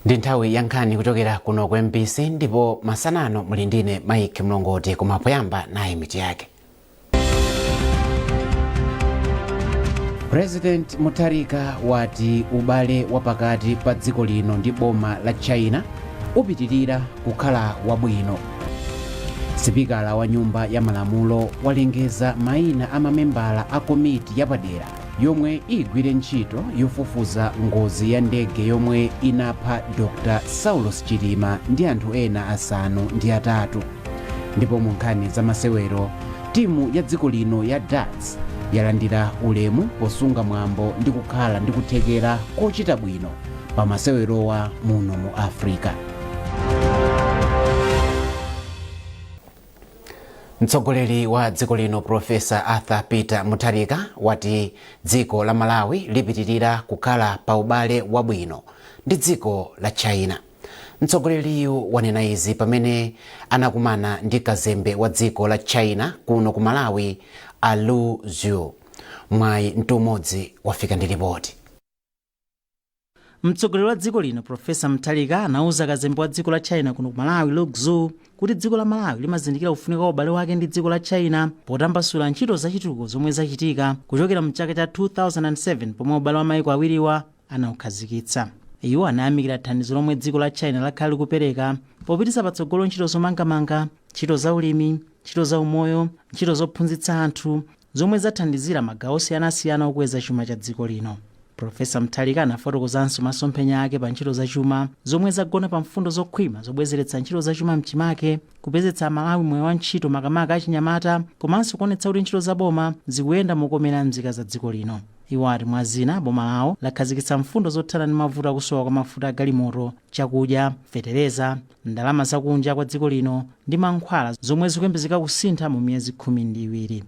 Ndi nthawi ya nkhani kuchokera kuno ku MBC, ndipo masanano muli ndine Mike Mlongoti. Koma poyamba, nayi mitu yake. President Mutharika wati ubale wapakati pa dziko lino ndi boma la China upitirira kukhala wabwino. Sipikala wa Nyumba ya Malamulo walengeza mayina a mamembala a komiti yapadera yomwe igwire ntchito yofufuza ngozi ya ndege yomwe inapha Dr Saulos Chilima ndi anthu ena 8. Ndipo mu nkhani za masewero, timu ya dziko lino ya darts yalandira ulemu posunga mwambo ndi kukhala ndi kuthekera kochita bwino pa masewerowa muno mu Africa. Mtsogoleri wa dziko lino, Profesa Arthur Peter Mutharika, wati dziko la Malawi lipitirira kukhala pa ubale wabwino ndi dziko la China. Mtsogoleriyu wanena izi pamene anakumana ndi kazembe wa dziko la China kuno ku Malawi, a Lu Zhu. Mwayi Mtumodzi wafika ndi ripoti. Mtsogoleri wa dziko lino, Profesa Mutharika, anauza kazembe wa dziko la China kuno ku Malawi, Lu Xu, kuti dziko la Malawi limazindikira kufunika kwa ubale wake ndi dziko la China potambasula ntchito zachitukuko zomwe zachitika kuchokera mchaka cha 2007, pomwe ubale wa maiko awiriwa anawukhazikitsa. Iwo anayamikira thandizo lomwe dziko la China lakhala likupereka popititsa patsogolo ntchito zomangamanga, ntchito za ulimi, ntchito za umoyo, ntchito zophunzitsa anthu, zomwe zathandizira magawo osiyanasiyana okweza chuma cha dziko lino. Profesa Mutharika anafotokozanso masomphenya ake pa ntchito zachuma zomwe zagona pa mfundo zokhwima zobwezeretsa ntchito zachuma mchimake, kupezetsa Amalawi moyo wa ntchito, makamaka achinyamata, komanso kuonetsa kuti ntchito za boma zikuyenda mokomera nzika za dziko lino. Iwo ati mwa zina, boma lawo lakhazikitsa mfundo zothana ndi mavuto akusowa kwa mafuta agalimoto, chakudya, fetereza, ndalama zakunja kwa dziko lino ndi mankhwala, zomwe zikuyembekezeka kusintha mu miyezi 12.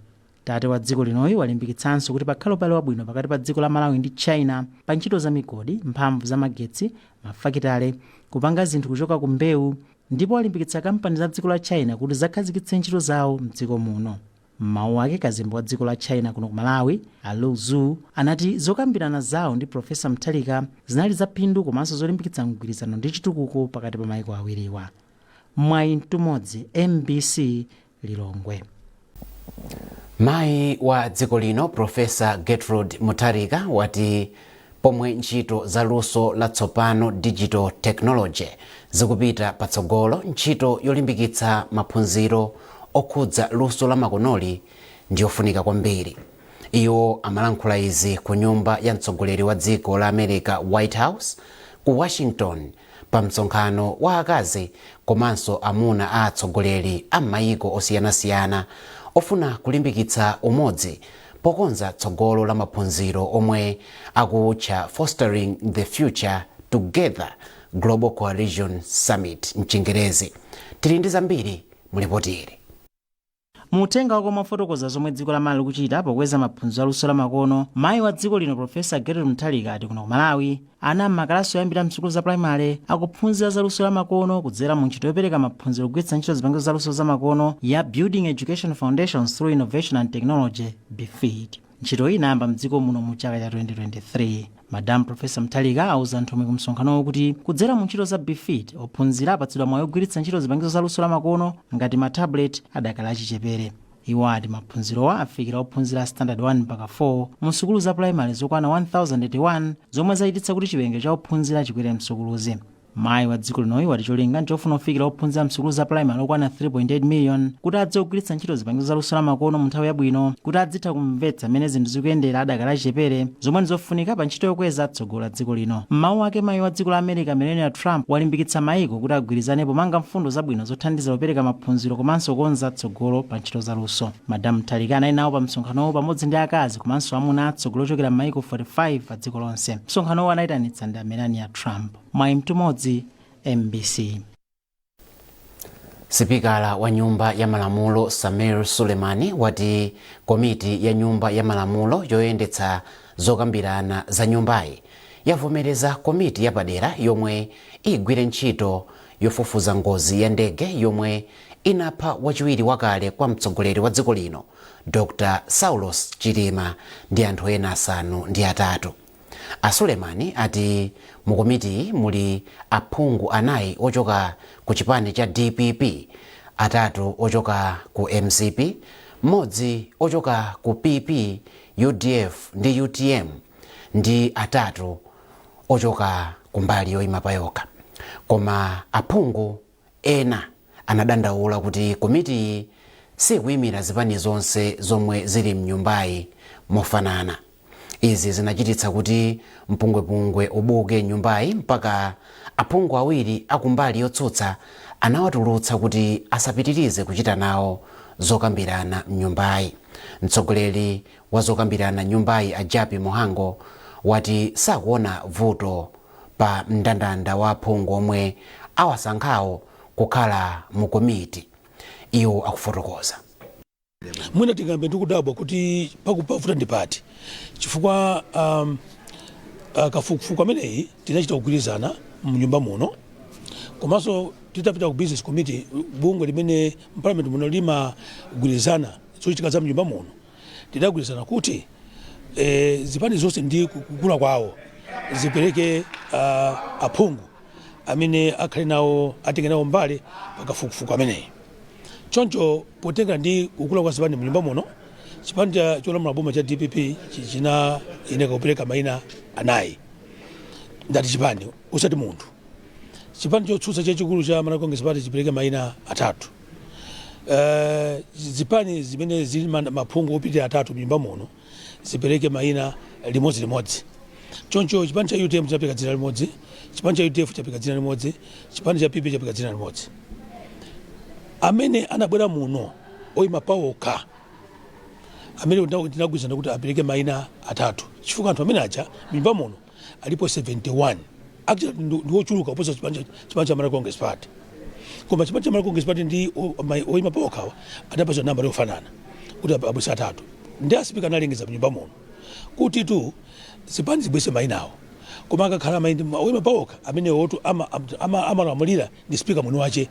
Tate wa dziko linoyi walimbikitsanso kuti pakhale ubale wabwino pakati pa dziko la Malawi ndi China pa ntchito za migodi, mphamvu za magetsi, mafakitale, kupanga zinthu kuchoka ku mbewu, ndipo walimbikitsa kampani za dziko la China kuti zakhazikitse ntchito zawo mdziko muno. M'mawu ake, kazembe wa dziko la China kuno ku Malawi, a Lu Xu, anati zokambirana zawo ndi Profesa Mutharika zinali zaphindu komanso zolimbikitsa mgwirizano ndi chitukuko pakati pa maiko awiriwa. Mwayi Mtumodzi, MBC, Lilongwe. Mayi wa dziko lino, Profesa Gertrude Mutharika, wati pomwe ntchito za luso latsopano, digital technology, zikupita patsogolo, ntchito yolimbikitsa maphunziro okhudza luso la makonoli ndiyofunika kwambiri. Iwo amalankhula izi ku nyumba ya mtsogoleri wa dziko la America, White House, ku Washington, pa msonkhano wa akazi komanso amuna a atsogoleri a m'mayiko osiyanasiyana ofuna kulimbikitsa umodzi pokonza tsogolo la maphunziro, omwe akuutcha Fostering the Future Together Global Coalition Summit mchingerezi. Tili ndi zambiri mulipoti ili. Mu uthenga wake omafotokoza zomwe dziko la Malawi likuchita pokweza maphunziro aluso la makono, mayi wa dziko lino, Profesa Gertrude Mutharika, ati kuno ku Malawi ana m'makalasi oyambira msukulu za primary akuphunzira za luso la makono kudzera mu ntchito yopereka maphunziro kugwiritsa ntchito zipangizo za luso za makono ya Building Education Foundations Through Innovation and Technology, BEFIT. Ntchito iyi inayamba mdziko muno mu chaka cha 2023. Madam Profesa Mutharika auza nthumwi ku msonkhanowo kuti kudzera mu ntchito za BEFIT, ophunzira apatsidwa mwayi ogwiritsa ntchito zipangizo za luso la makono ngati ma tablet adakali achichepere. Iwo ati maphunzirowa afikira ophunzira standard 1 mpaka 4 mu sukulu za primary zokwana 1081, zomwe zachititsa kuti chiwerengero cha ophunzira chikwere msukuluzi. Mayi wa dziko linoyi wati cholinga nchofuna kufikira ophunzira msukulu za primary okwana 3.8 million kuti adziwe kugwiritsa ntchito zipangizo za luso la makono mu nthawi yabwino, kuti adzitha kumvetsa mmene zinthu zikuyendera adakali achichepere, zomwe ndizofunika pa ntchito yokweza tsogolo la dziko lino. M'mawu ake, mayi wa dziko la America, Melania Trump, walimbikitsa mayiko kuti agwirizane pomanga mfundo zabwino zothandizira kupereka maphunziro komanso kukonza tsogolo pa ntchito za luso. Madam Mutharika anali nawo pa msonkhanowo pamodzi ndi akazi komanso amuna atsogolo ochokera m'mayiko 45 pa dziko lonse. Msonkhanowo anayitanitsa ndi a Melania Trump. Mwayi Mtumodzi, MBC. Sipikala wa Nyumba ya Malamulo, Sameer Suleman, wati komiti ya Nyumba ya Malamulo yoyendetsa zokambirana za nyumbayi yavomereza komiti yapadera yomwe igwire ntchito yofufuza ngozi ya ndege yomwe inapha wachiwiri wakale kwa mtsogoleri wa dziko lino, Dr Saulos Chilima, ndi anthu ena 8. A Sulemani ati mu komitiyi muli aphungu anayi ochoka ku chipani cha DPP, atatu ochoka ku MCP, mmodzi ochoka ku PP, UDF ndi UTM, ndi atatu ochoka kumbali yoyima payokha. Koma aphungu ena anadandaula kuti komitiyi sikuyimira zipani zonse zomwe zili mnyumbayi mofanana. Izi zinachititsa kuti mpungwepungwe ubuke nyumbayi mpaka aphungu awiri akumbali yotsutsa anawatulutsa kuti asapitirize kuchita nawo zokambirana mnyumbayi. Mtsogoleri wa zokambirana nyumbayi, a Jappie Mhango, wati sakuona vuto pa mndandanda wa aphungu omwe awasankhawo kukhala mu komiti. Iwo akufotokoza. Mwina tingambe ndikudabwa kuti pakupavuta ndi pati, chifukwa kafukufuku ameneyi tinachita kugwirizana mnyumba muno. Komanso titapita ku Business Committee, bungwe limene mparliament muno limagwirizana zochitika za mnyumba muno, tidagwirizana kuti zipani zonse ndi kukula kwawo zipereke aphungu amene akhale nawo, atenge nawo mbali pakafukufuku ameneyi. Choncho potengera ndi kukula kwa zipani mnyumba muno, chipani cholamula boma cha DPP chinayeneka kupereka mayina anayi, ndati chipani usati munthu. Chipani chotsutsa chachikulu cha Malawi Congress Party chipereke mayina atatu. Zipani zimene zili maphungu opitirira atatu mnyumba muno zipereke mayina limodzi. Choncho chipani cha UTM chinapereka dzina limodzi, chipani cha UDF chapereka dzina limodzi, chipani cha PP chapereka dzina limodzi. Amene anabwera muno oyima pawokha, amene tinagwirizana kuti apereke mayina atatu, chifukwa anthu amene aja mnyumba muno alipo 71, actually ndi ochuluka kuposa chipani cha Malawi Congress Party. Koma chipani cha Malawi Congress Party ndi oyima pawokhawa adapatsa namba yofanana kuti abwese atatu. Ndi asipika analengeza mnyumba muno kuti tu zipani zibwese mayinawo, koma akakhala oyima pawokha amene otu amalamulira ndi spika mwini wache.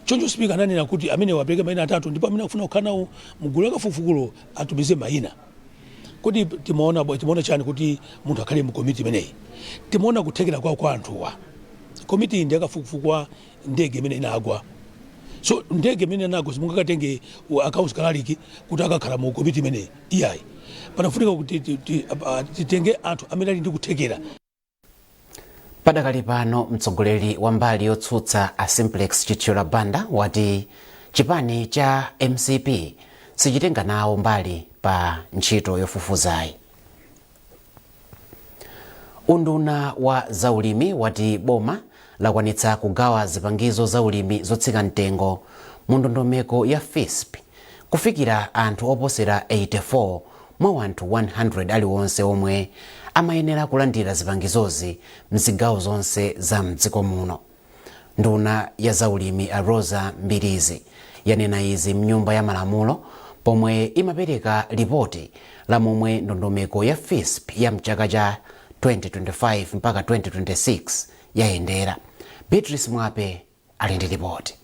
Choncho spika ananena kuti amene wapereke mayina atatu, ndipo amene akufuna kukhala nawo mgulu lakafukufukulo atumize mayina. Kuti timaona chani kuti munthu akhale mu komiti imeneyi? Timaona kuthekera kwawo kwa anthuwa. Komiti iyi ndi yakafukufuku wa ndege imene inagwa. So ndege imene inagwa, simungakatenge accounts clerk kuti akakhala mu komiti imeneyi, iyayi. Panafunika kuti titenge anthu amene ali ndi kuthekera. Padakali pano, mtsogoleri wa mbali yotsutsa a Simplex Chithyola Banda wati chipani cha MCP sichitenga nawo mbali pa ntchito yofufuzayi. Unduna wa zaulimi wati boma lakwanitsa kugawa zipangizo zaulimi zotsika mtengo mu ndondomeko ya FISP kufikira anthu oposera 84 mwa anthu 100 aliwonse omwe amayenera kulandira zipangizozi mzigawo zonse za mdziko muno. Nduna ya zaulimi a Rosa Mbirizi yanena izi mnyumba ya malamulo pomwe imapereka lipoti la momwe ndondomeko ya FISP ya mchaka cha 2025 mpaka 2026 yayendera. Beatrice Mwape ali ndi ripoti.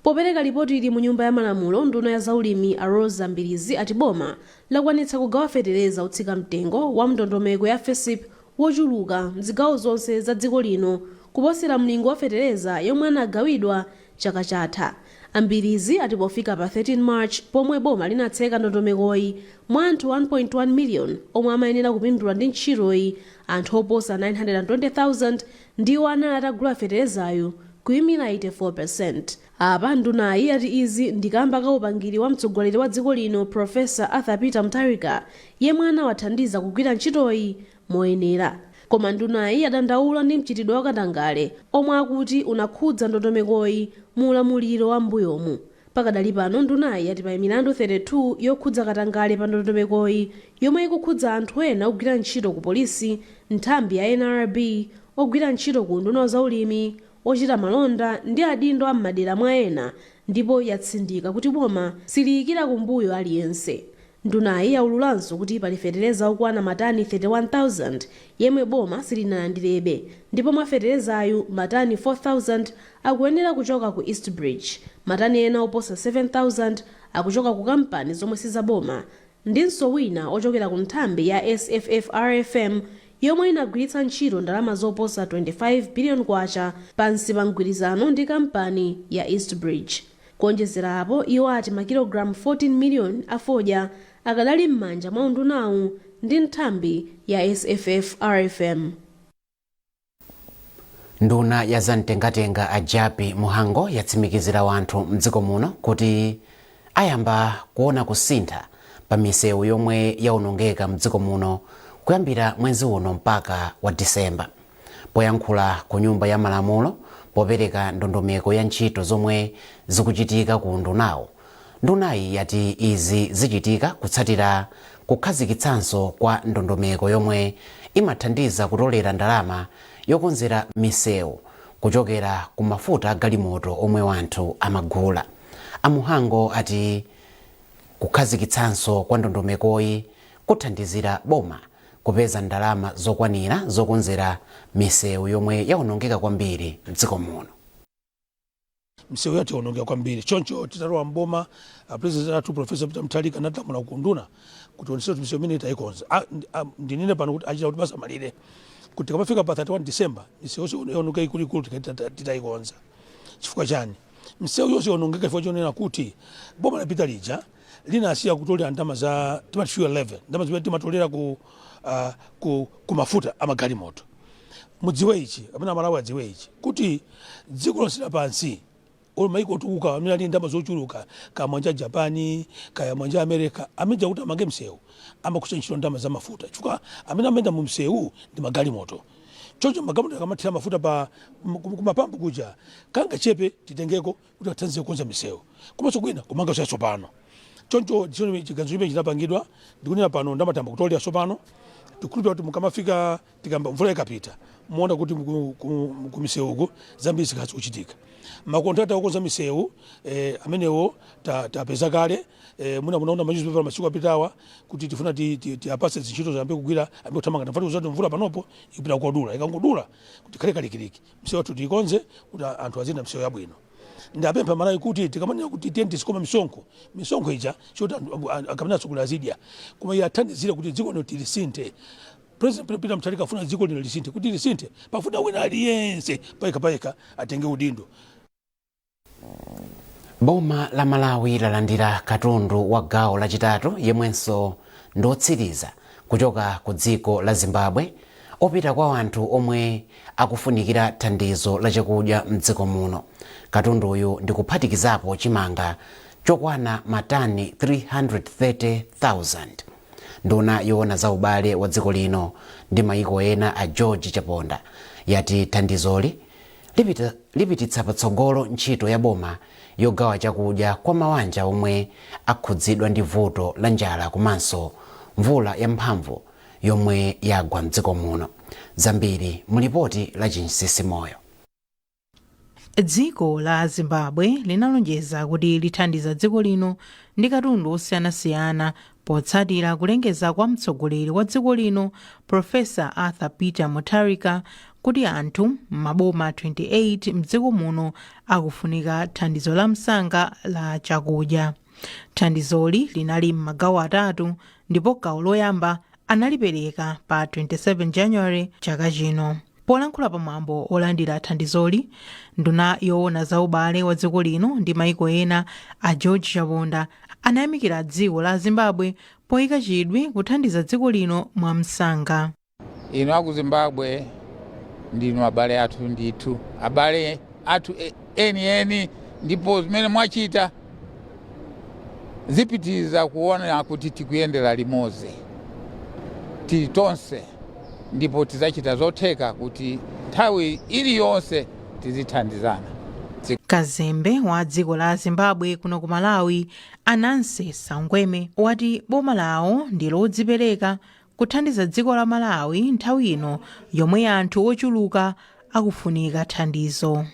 Popereka ripoti ili mu Nyumba ya Malamulo, nduna ya zaulimi a Rosa Mbirizi ati boma lakwanitsa kugawa fetereza otsika mtengo wa ndondomeko ya FISP wochuluka mzigawo zonse za dziko lino kuposera mlingo wa fetereza yomwe anagawidwa chaka chatha. Ambirizi ati pofika pa 13 March, pomwe boma linatseka ndondomekoyi, mwa anthu 1.1 million omwe amayenera kupindula ndi ntchitoyi, anthu oposa 920,000 ndiwo anali atagula feterezayo, kuyimira 84%. Apa ndunayi yati izi ndi kamba ka upangiri wa mtsogoleri wa dziko lino, Profesa Arthur Peter Mutharika, yemwe anawathandiza kugwira ntchitoyi moyenera. Koma ndunayi yadandaula ndi mchitidwe wakatangale omwe akuti unakhudza ndondomekoyi mu ulamuliro wa mbuyomu. Pakadali pano, ndunayi yati pali milandu 32 yokhudza katangale pa ndondomekoyi yomwe ikukhudza anthu ena ogwira ntchito ku polisi, nthambi ya NRB, ogwira ntchito ku unduna wa zaulimi, ochita malonda ndi adindo a m'madera mwa ena, ndipo yatsindika kuti boma siliyikira kumbuyo aliyense. Ndunayi yaululanso kuti pali fetereza okwana matani 31,000 yemwe boma silinalandirebe, ndipo mwa feterezayu matani 4,000 akuyenera kuchoka ku East Bridge, matani ena oposa 7,000 akuchoka ku kampani zomwe sizaboma. Ndinso wina ochokera ku nthambi ya SFFRFM yomwe inagwiritsa ntchito ndalama zoposa 25 billion kwacha pansi pa mgwirizano ndi kampani ya Eastbridge. Kuonjezera apo, iwo ati makilogalamu 14 million a fodya akadali m'manja mwa undunawu ndi nthambi ya SFFRFM. Nduna ya zamtengatenga a Jappie Mhango yatsimikizira wanthu mdziko muno kuti ayamba kuona kusintha pa misewu yomwe yaonongeka mdziko muno kuyambira mwezi uno mpaka wa Disemba. Poyankhula ku Nyumba ya Malamulo popereka ndondomeko ya ntchito zomwe zikuchitika ku ndunawo, ndunayi yati izi zichitika kutsatira kukhazikitsanso kwa ndondomeko yomwe imathandiza kutolera ndalama yokonzera misewu kuchokera ku mafuta agalimoto omwe wanthu amagula. A Mhango ati kukhazikitsanso kwa ndondomekoyi kuthandizira boma kupeza ndalama zokwanira zokonzera misewu yomwe yaonongeka kwambiri mdziko muno. Misewu yathu yaonongeka kwambiri, choncho titalowa mboma, President athu Professor Peter Mutharika analamula kunduna kuti onse kuti misewu imene tayikonza. Ndinene pano kuti achita kuti basamalire kuti tikamafika pa 31 December, misewu yonse yaonongeka ikuluikulu titayikonza. Chifukwa chani misewu yonse yaonongeka? Chifukwa chonena kuti boma lapita lija linasiya kutolera ndalama za timati fuel levy, ndalama zimene timatolera ku mafuta amagalimoto. Mudziwe ichi, amene Amalawi adziwe ichi, kuti dziko lonse lapansi, olo maiko otukuka amene ali ndalama zochuluka, kaya mwanja Japani, kaya mwanja America, amene kuti amange msewu amagwiritsa ntchito ndalama za mafuta, chifukwa amene amayenda mu msewu ndi magalimoto. Choncho magalimoto akamathira mafuta pa kumapampu kuja, kangachepe titengeko kuti athandize kukonza misewu komanso kwina kumanga yatsopano. Choncho chiganizo chimene chinapangidwa, ndikunena pano ndamatamba kutolera tsopano. Tikhulupira kuti mukamafika, tikamba mvula ikapita, muona kuti ku misewuku zambiri zikhala zikuchitika. Makontrata okonza misewu amenewo tapeza kale. Mwina munaona manyuzipepa masiku apitawa kuti tifuna tiapase zintchito ziyambe kugwira, ambe kuthamanga. Tafati kuzati mvula panopo ikupita kodula, ikangodula kuti khale kalikiliki, misewu yathu tiikonze kuti anthu aziyenda misewu yabwino. Ndapempha Malawi kuti tikamanena kuti tiye tisikoma misonkho, misonkho ija choti akamene atsogoleri azidya, koma iye athandizire kuti dziko lino tilisinthe. President Peter Mutharika afuna dziko lino lisinthe. Kuti lisinthe, pafuna wina aliyense payekha payekha atenge udindo. Boma la Malawi lalandira katundu wa gawo lachitatu yemwenso ndiotsiriza kuchoka ku dziko la Zimbabwe opita kwa anthu omwe akufunikira thandizo la chakudya mdziko muno. Katunduyu ndikuphatikizapo chimanga chokwana matani 330,000. Nduna yoona za ubale wa dziko lino ndi mayiko ena a George Chaponda yati thandizoli lipititsa patsogolo ntchito ya boma yogawa chakudya kwa mawanja omwe akhudzidwa ndi vuto la njala komanso mvula yamphamvu yomwe yagwa mdziko muno. Zambiri mulipoti la Chinsisi Moyo. Dziko la Zimbabwe linalonjeza kuti lithandiza dziko lino ndi katundu osiyanasiyana potsatira kulengeza kwa mtsogoleri wa dziko lino Professor Arthur Peter Mutharika kuti anthu m'maboma 28 mdziko muno akufunika thandizo la msanga la chakudya. Thandizoli linali m'magawo atatu, ndipo gawo loyamba analipereka pa 27 January chaka chino. Polankhula pamwambo olandira thandizoli, nduna yoona za ubale wa dziko lino ndi maiko ena a George Chaponda anayamikira dziko la Zimbabwe poyika chidwi kuthandiza dziko lino mwamsanga. Inu aku Zimbabwe ndinu abale athu ndithu, abale athu enieni, ndipo zimene mwachita zipitiriza kuona kuti tikuyendera limodzi tili tonse, ndipo tidzachita zotheka kuti nthawi iliyonse tizithandizana. Kazembe wa dziko la Zimbabwe kuno ku Malawi Ananse Sangweme wati boma lawo ndi lodzipereka kuthandiza dziko la Malawi nthawi ino yomwe anthu ochuluka akufunika thandizo.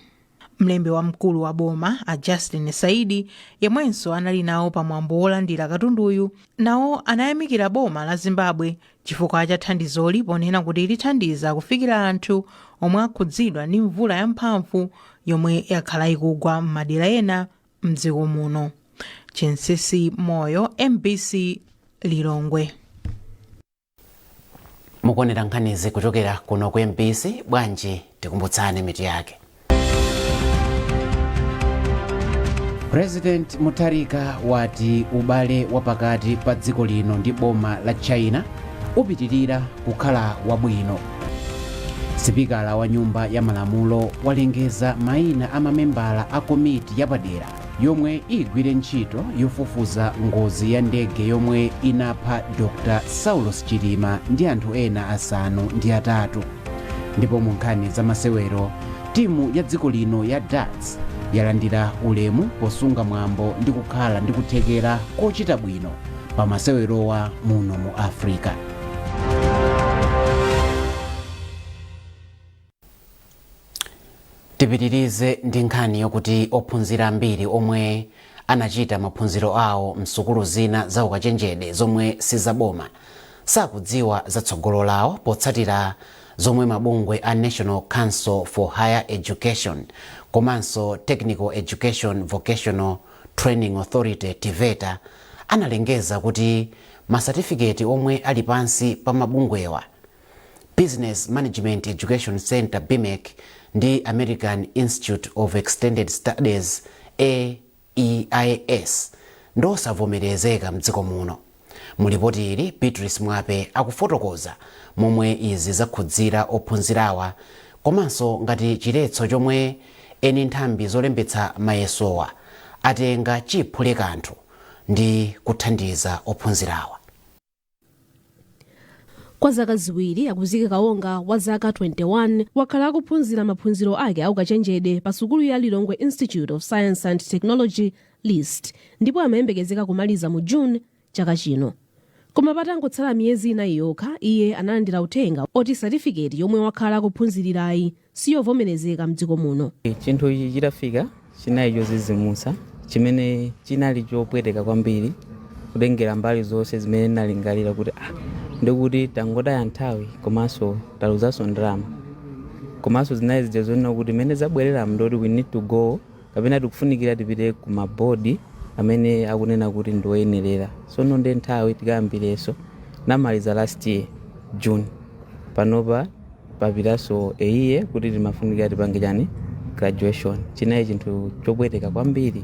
Mlembi wamkulu wa boma a Justin Saidi, yemwenso anali nawo pamwambo wolandira katunduyu, nawo anayamikira boma la Zimbabwe chifukwa cha thandizoli, ponena kuti lithandiza kufikira anthu omwe akhudzidwa ndi mvula yamphamvu yomwe yakhala ikugwa m'madera ena mdziko muno. Chinsisi Moyo, MBC, Lilongwe. Mukuonera nkhanizi kuchokera kuno ku MBC. Bwanji tikumbutsane mitu yake. President Mutharika wati ubale wapakati pa dziko lino ndi boma la China upitirira kukhala wabwino. Sipikala wa Nyumba ya Malamulo walengeza mayina a mamembala a komiti yapadera yomwe igwire ntchito yofufuza ngozi ya ndege yomwe inapha Dr Saulos Chilima ndi anthu ena 8. Ndipo mu nkhani za masewero, timu ya dziko lino ya darts yalandira ulemu posunga mwambo ndi kukhala ndi kuthekera kochita bwino pa masewerowa muno mu Africa. Tipitirize ndi nkhani yokuti ophunzira ambiri omwe anachita maphunziro awo msukulu zina za ukachenjede zomwe sizaboma sakudziwa zatsogolo lawo potsatira zomwe mabungwe a National Council for Higher Education komanso Technical Education Vocational Training Authority, TEVETA, analengeza kuti masatifiketi omwe ali pansi pa mabungwewa, Business Management Education Center, BMEC, ndi American Institute of Extended Studies, AEIS, ndosavomerezeka mdziko muno. Mulipoti ili, Beatrice Mwape akufotokoza momwe izi zakhudzira ophunzirawa komanso ngati chiletso chomwe eni nthambi zolembetsa mayesowa atenga chiphule kanthu ndi kuthandiza ophunzirawa. Kwa zaka 2, Akuzike Kaonga wa zaka 21 wakhala akuphunzira maphunziro ake aukachenjede pa sukulu ya Lilongwe Institute of Science and Technology, LIST, ndipo amayembekezeka kumaliza mu June chaka chino. Koma patangotsala miyezi 4 yokha, iye analandira uthenga oti satifiketi yomwe wakhala akuphunzirirayi siyovomerezeka mdziko muno. Chinthu ichi chitafika chinali chodzidzimutsa chimene chinali chopweteka kwambiri, kutengera mbali zonse zimene ndinalingalira kuti ndikuti tangotaya nthawi komanso taluzanso ndalama, komanso zinali zija zonena kuti mmene zabwereramo ndoti we need to go kapena tikufunikira tipite ku mabodi amene akunena kuti ndioyenerera. Sono ndi nthawi tikayambirenso. Namaliza last year June, panopa papitanso a year kuti timafunikira tipange chani, graduation. Chinali chinthu chopweteka kwambiri.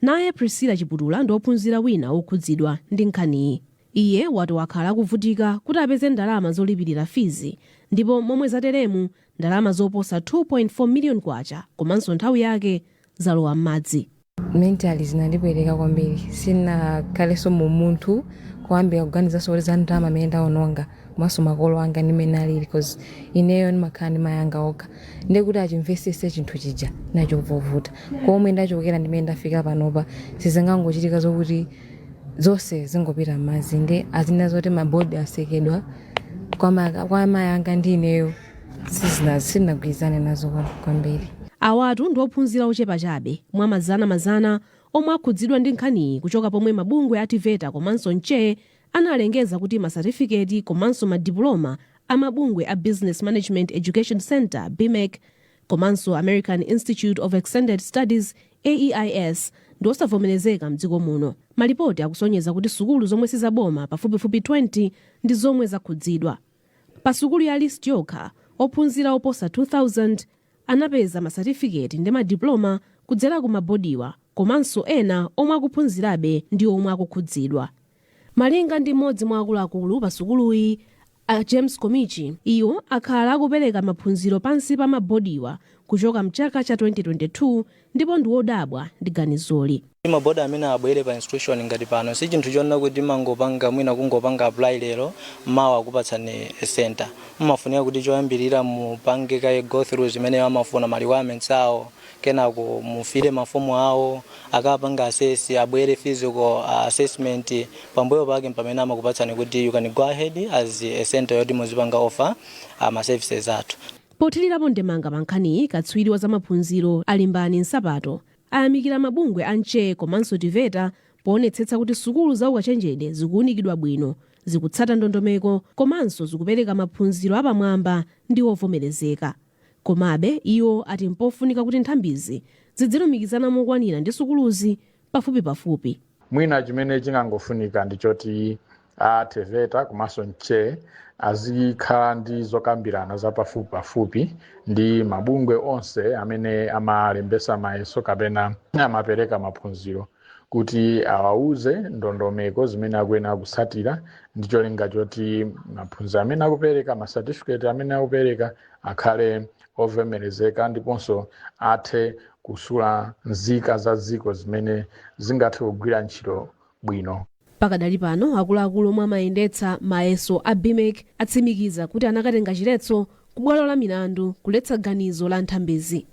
Naye Priscilla Chiputula ndi ophunzira wina wokhudzidwa ndi nkhaniyi. Iye wati wakhala akuvutika kuti apeze ndalama zolipirira fizi, ndipo momwe zateremu ndalama zoposa 2.4 million kwacha komanso nthawi yake zalowa m'madzi. Mentally zinandipweteka kwambiri, sinakhalenso mu munthu kuyambira kuganizanso kuti za ndalama amene ndaononga komanso makolo anga ndimene alili, because ineyo ndimakhala ndi mayanga okha, ndiye kuti achimvesese chinthu chija nachovovuta. Komwe ndachokera ndimene ndafika panopa sizingangochitika zokuti zonse zingopita m'madzi. Ndi azina zoti mabodi asekedwa kwa mayanga ndi ineyo sizinagwirizane nazo kwambiri. Awatu ndi ophunzira ochepa chabe mwa mazana omwe akhudzidwa ndi nkhaniyi kuchoka pomwe mabungwe a TEVETA komanso NCHE analengeza kuti masatifiketi komanso madipuloma a mabungwe a Business Management Education Center, BMEC, komanso American Institute of Extended Studies, AEIS, ndi osavomerezeka mdziko muno. Malipoti akusonyeza kuti sukulu zomwe sizaboma pafupifupi 20 ndi zomwe zakhudzidwa. Pa sukulu ya LIST yokha, ophunzira oposa 2000 anapeza masatifiketi ndi madiploma kudzera ku mabodiwa komanso ena omwe akuphunzirabe ndi omwe akukhudzidwa. Malinga ndi mmodzi mwa akuluakulu pa sukuluyi, a James Komichi, iwo akhala akupereka maphunziro pansi pa mabodiwa kuchoka mchaka cha 2022 ndipo ndi wodabwa ndi ganizoli. Mabodi amene abwere pa institution ngati pano si chinthu chonena kuti mangopanga mwina kungopanga apply lero, mawa akupatsani center. Mumafunika kuti choyambirira mupange kaye go through zimene amafuna, ma requirements awo, kenako mufile mafomu awo, akapanga assess, abwere physical assessment. Pambuyo pake pamene amakupatsani kuti you can go ahead as a center yoti muzipanga offer ma services athu. Pothirirapo ndemanga pa nkhaniyi, katswiri wa zamaphunziro Alimbani Nsapato ayamikira mabungwe a NCHE komanso TEVETA poonetsetsa kuti sukulu za ukachenjede zikuwunikidwa bwino, zikutsata ndondomeko komanso zikupereka maphunziro apamwamba ndi ovomerezeka. Komabe iwo ati mpofunika kuti nthambizi zidzilumikizana mokwanira ndi sukuluzi pafupipafupi. Mwina chimene chingangofunika ndichoti A TEVETA komanso NCHE azikhala ndi zokambirana zapafupipafupi ndi mabungwe onse amene amalembesa mayeso kapena amapereka maphunziro, kuti awauze ndondomeko zimene akuyenera kutsatira ndi cholinga choti maphunziro amene akupereka, masatifiketi amene akupereka, akhale ovomerezeka ndiponso athe kusula nzika za dziko zimene zingathe kugwira ntchito bwino. Pakadali pano, akuluakulu omwe amayendetsa mayeso a BMEC atsimikiza kuti anakatenga chiletso ku bwalo la milandu kuletsa ganizo la nthambizi.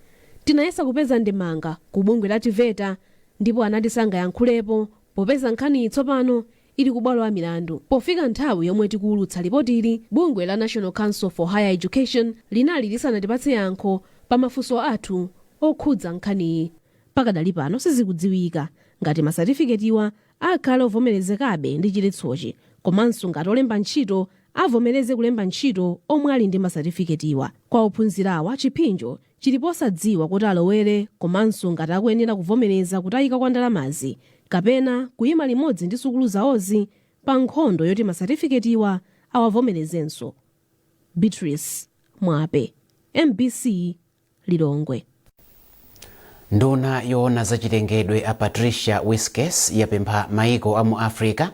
Tinayesa kupeza ndemanga ku bungwe la TEVETA ndipo anati sangayankhulepo popeza nkhaniyi tsopano ili ku bwalo la milandu. Pofika nthawi yomwe tikuwulutsa lipotili, bungwe la National Council for Higher Education linali lisanatipatse yankho pa mafunso athu okhudza nkhaniyi. Pakadali pano sizikudziwika ngati masatifiketiwa akhale ovomerezekabe ndi chiletsochi, komanso ngati olemba ntchito avomereze kulemba ntchito omwe ali ndi masatifiketiwa. Kwa ophunzirawa, chipsinjo chili posadziwa kuti alowere komanso ngati akuyenera kuvomereza kutayika kwa ndalamazi kapena kuyima limodzi ndi sukulu zawozi pa nkhondo yoti masatifiketiwa awavomerezenso. Beatrice Mwape, MBC, Lilongwe. Nduna yoona zachilengedwe a Patricia Wiskes yapempha maiko a mu Africa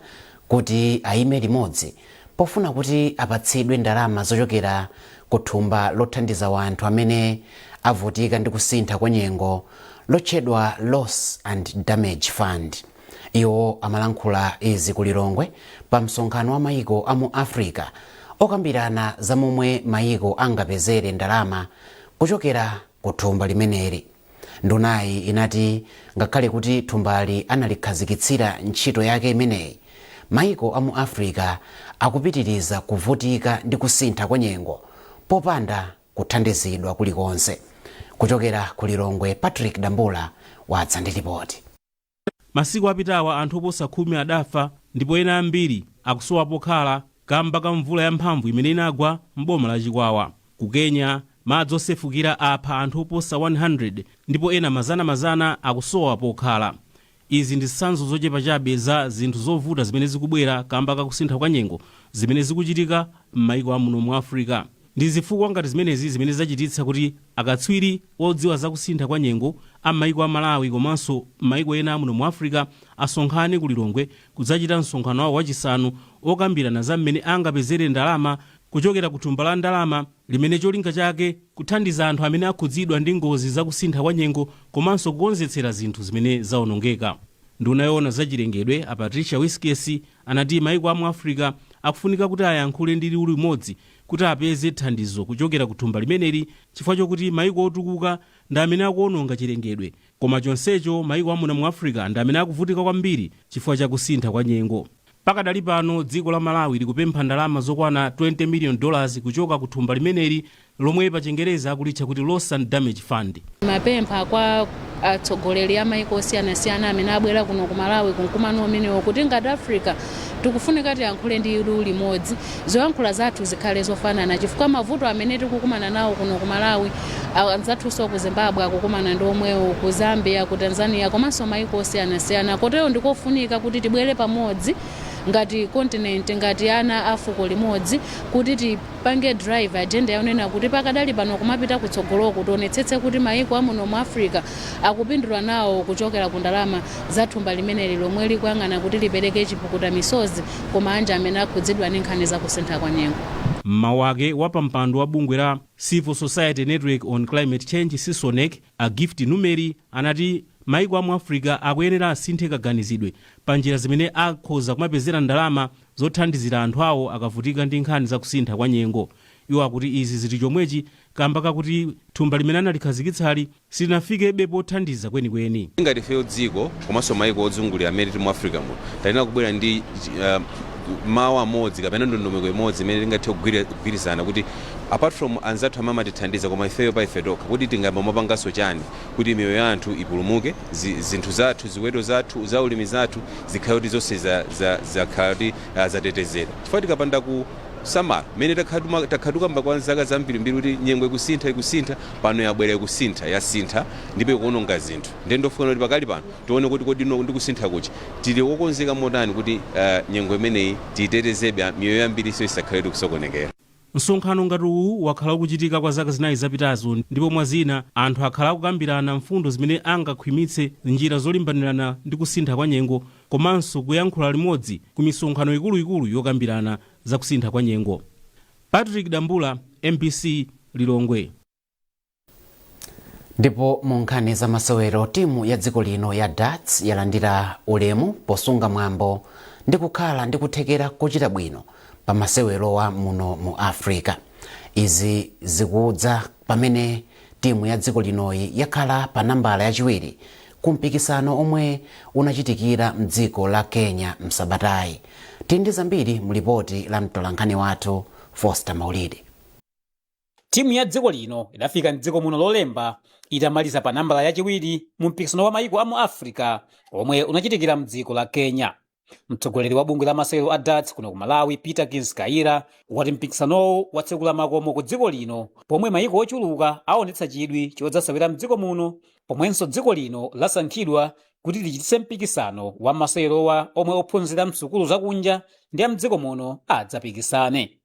kuti ayime limodzi pofuna kuti apatsidwe ndalama zochokera ku thumba lothandiza wanthu amene avutika ndi kusintha kwa nyengo lotchedwa Loss and Damage Fund. Iwo amalankhula izi ku Lilongwe pa msonkhano wa maiko a mu Africa okambirana za momwe maiko angapezere ndalama kuchokera ku thumba limeneli. Ndunayi inati ngakhale kuti thumbali analikhazikitsira ntchito yake imeneyi, maiko a mu Africa akupitiriza kuvutika ndi kusintha kwa nyengo popanda kuthandizidwa kulikonse. Kuchokera ku Lilongwe, Patrick Dambula wadza ndi ripoti. Masiku apitawa anthu oposa 10 adafa ndipo ena ambiri akusowa pokhala kamba ka mvula yamphamvu imene inagwa m'boma la Chikwawa. Ku Kenya, madzi osefukira apha anthu oposa 100 ndipo ena mazanamazana akusowa pokhala. Izi ndi zitsanzo zochepa chabe za zinthu zovuta zimene zikubwera kamba kakusintha kwa nyengo zimene zikuchitika m'maiko amuno mu Africa. Ndi zifukwa ngati zimenezi zimene zachititsa kuti akatswiri odziwa zakusintha kwa nyengo a m'maiko a Malawi komanso m'maiko ena amuno mu Africa asonkhane ku Lilongwe kudzachita msonkhano wawo wachisanu okambirana za mmene angapezere ndalama kuchokera ku thumba la ndalama limene cholinga chake kuthandiza anthu amene akhudzidwa ndi ngozi zakusintha kwa nyengo komanso kukonzetsera zinthu zimene zawonongeka. Nduna yoona zachilengedwe a Patricia Wiskes anati maiko amu Africa akufunika kuti ayankhule ndi liwu limodzi kuti apeze thandizo kuchokera ku thumba limeneli, chifukwa chokuti maiko otukuka ndi amene akuononga chilengedwe, koma chonsecho maiko amuno mu Africa ndi amene akuvutika kwambiri chifukwa cha kusintha kwa nyengo. Pakadali pano, dziko la Malawi likupempha ndalama zokwana $20 million kuchoka ku thumba limeneli lomwe pa Chingereza akulitcha kuti Loss and Damage Fund. Mapempha kwa atsogoleri a maiko osiyanasiyana amene abwera kuno ku Malawi kumkumano umenewo kuti ngati Africa tikufunika tiyankhule ndi liwu limodzi, zoyankhula zathu zikhale zofanana, chifukwa mavuto amene tikukumana nawo kuno ku Malawi, anzathunso ku Zimbabwe akukumana ndi omwewo, ku Zambia, ku Tanzania komanso maiko osiyanasiyana. Kotero ndikofunika kuti tibwere pamodzi ngati continent, ngati ana a fuko limodzi, kuti tipange drive agenda yonena kuti pakadali pano kumapita kutsogoloko tionetsetse kuti maiko amuno mu Africa akupindula nawo kuchokera ku ndalama za thumba limeneli lomwe likuyang'ana kuti lipereke chipukuta misozi ku manja amene akhudzidwa ndi nkhani zakusintha kwa nyengo. Mmawu ake, wapampando wa bungwe la Civil Society Network on Climate Change, CISONECC, a Gift Numeri, anati maiko amu Africa akuyenera asinthe kaganizidwe pa njira zimene akhoza kumapezera ndalama zothandizira anthu awo akavutika ndi nkhani zakusintha kwa nyengo. Iwo akuti izi zili chomwechi kamba kakuti thumba limene analikhazikitsali silinafikebe pothandiza kwenikweni. Ngati ifeyo dziko komanso maiko ozungulira amene tili mu Africa muno, tayenera kubwera ndi mawu amodzi kapena ndondomeko imodzi imene tingathe kugwirizana kuti apart from anzathu amene amatithandiza, koma ifeyo pa ife tokha kuti tingayamba mapanganso chani kuti miyoyo ya anthu ipulumuke, zinthu zathu, ziweto zathu, zaulimi zathu zikhale kuti zonse zakhala kuti zatetezedwa, chifukwa tikapanda ku Kusamala mmene takhatukamba kwa zaka zambirimbiri kuti nyengo ikusintha, ikusintha, pano yabwera ikusintha, yasintha ndipo ikuononga zinthu. Ndiye ndofuna kuti pakali pano tione kuti kodi no ndi kusintha kuchi tili wokonzeka motani kuti nyengo imeneyi tiyitetezebe, miyoyo yambiri isakhale kusokonekera. Msonkhano ngati uwu wakhala ukuchitika kwa zaka 4 zapitazo, ndipo mwa zina anthu akhala akukambirana mfundo zimene angakhwimitse njira zolimbanirana ndi kusintha kwa nyengo, komanso kuyankhula limodzi ku misonkhano ikuluikulu yokambirana za kusintha kwa nyengo. Patrick Dambula, MBC, Lilongwe. Ndipo mu nkhani za masewero, timu ya dziko lino ya darts yalandira ulemu posunga mwambo ndi kukhala ndi kuthekera kochita bwino pa masewerowa muno mu Africa. Izi zikudza pamene timu ya dziko linoyi yakhala pa nambala yachiwiri ku mpikisano omwe unachitikira mdziko la Kenya msabatayi. Tili ndi zambiri mu lipoti la mtolankhani wathu Foster Maulidi. Timu ya dziko lino idafika mdziko muno Lolemba itamaliza pa nambala yachiwiri mu mpikisano wa mayiko a mu Africa omwe unachitikira mdziko la Kenya. Mtsogoleri wa bungwe la masewero a darts kuno ku Malawi, Peter Kinskaira, wati mpikisanowu watsekula makomo ku dziko lino pomwe mayiko ochuluka aonetsa chidwi chodzasewera mdziko muno, pomwenso dziko lino lasankhidwa kuti lichititse mpikisano wa masewerowa omwe ophunzira msukulu zakunja ndi a mdziko muno adzapikisane.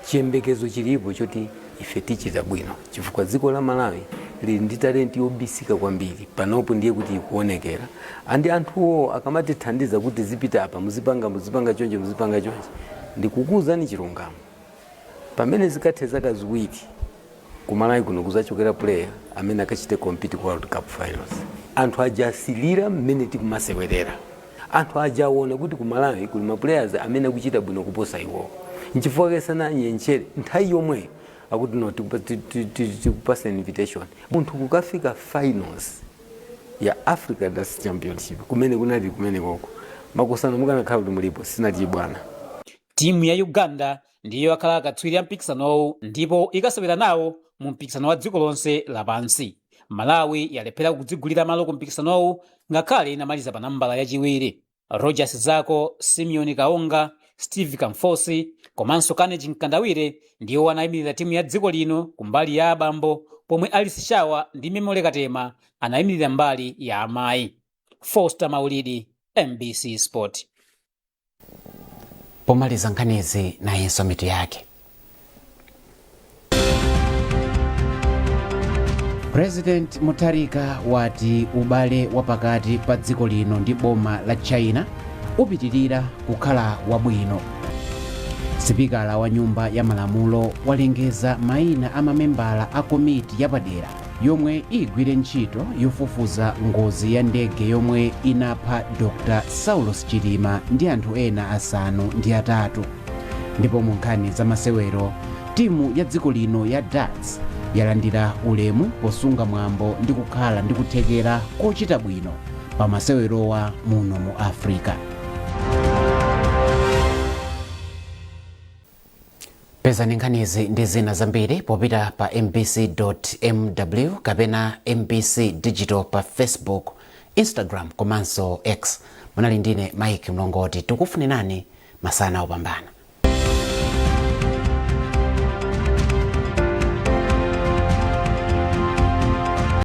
Chiyembekezo chilipo choti ife tichita bwino chifukwa dziko la Malawi lili ndi talenti yobisika kwambiri. Panopo ndiye kuti ikuonekera, andi anthuwo akamatithandiza kuti zipita apa, muzipanga, muzipanga chonje, muzipanga chonje, ndikukuwuzani chilungamo, pamene zikathe zaka 2, ku Malawi kuno kuzachokera player amene akachite compete ku World Cup finals. Anthu aja asilira mmene tikumasewerera, anthu aja aona kuti ku Malawi kuli ma players amene akuchita bwino kuposa iwowo. Nchifukwa kesana nyenchere nthawi yomwe akuti no, tikupasa invitation, munthu kukafika finals ya Africa Darts Championship kumene kunali kumene koko makosano, mukanakhala kuti mulipo sinati bwana. Timu ya Uganda ndiyo yakhala akatswiri a mpikisanowu ndipo ikasewera nawo mu mpikisano wa dziko lonse lapansi. Malawi yalephera kudzigulira malo ku mpikisanowu ngakhale inamaliza pa nambala yachiwiri. Rogers Zako, Simeon Kaonga, Steve Kamfosi komanso Kaneji Mkandawire ndiwo anayimirira timu ya dziko lino kumbali ya abambo, pomwe Alice Shawa ndi Memole Katema anayimirira mbali ya amayi. Foster Maulidi, MBC Sport. Pomaliza nkhanizi, nayenso mitu yake. President Mutharika wati ubale wapakati pa dziko lino ndi boma la China upitirira kukhala wabwino. Sipikala wa Nyumba ya Malamulo walengeza mayina a mamembala a komiti yapadera yomwe igwire ntchito yofufuza ngozi ya ndege yomwe inapha Dr Saulos Chilima ndi anthu ena 8. Ndipo mu nkhani za masewero, timu ya dziko lino ya darts yalandira ulemu posunga mwambo ndi kukhala ndi kuthekera kochita bwino pa masewerowa muno mu Africa. Pezani nkhanizi ndi zina zambiri popita pa mbc.mw kapena MBC Digital pa Facebook, Instagram komanso X. Munali ndine Mike Mlongoti. Tikufunirani masana opambana.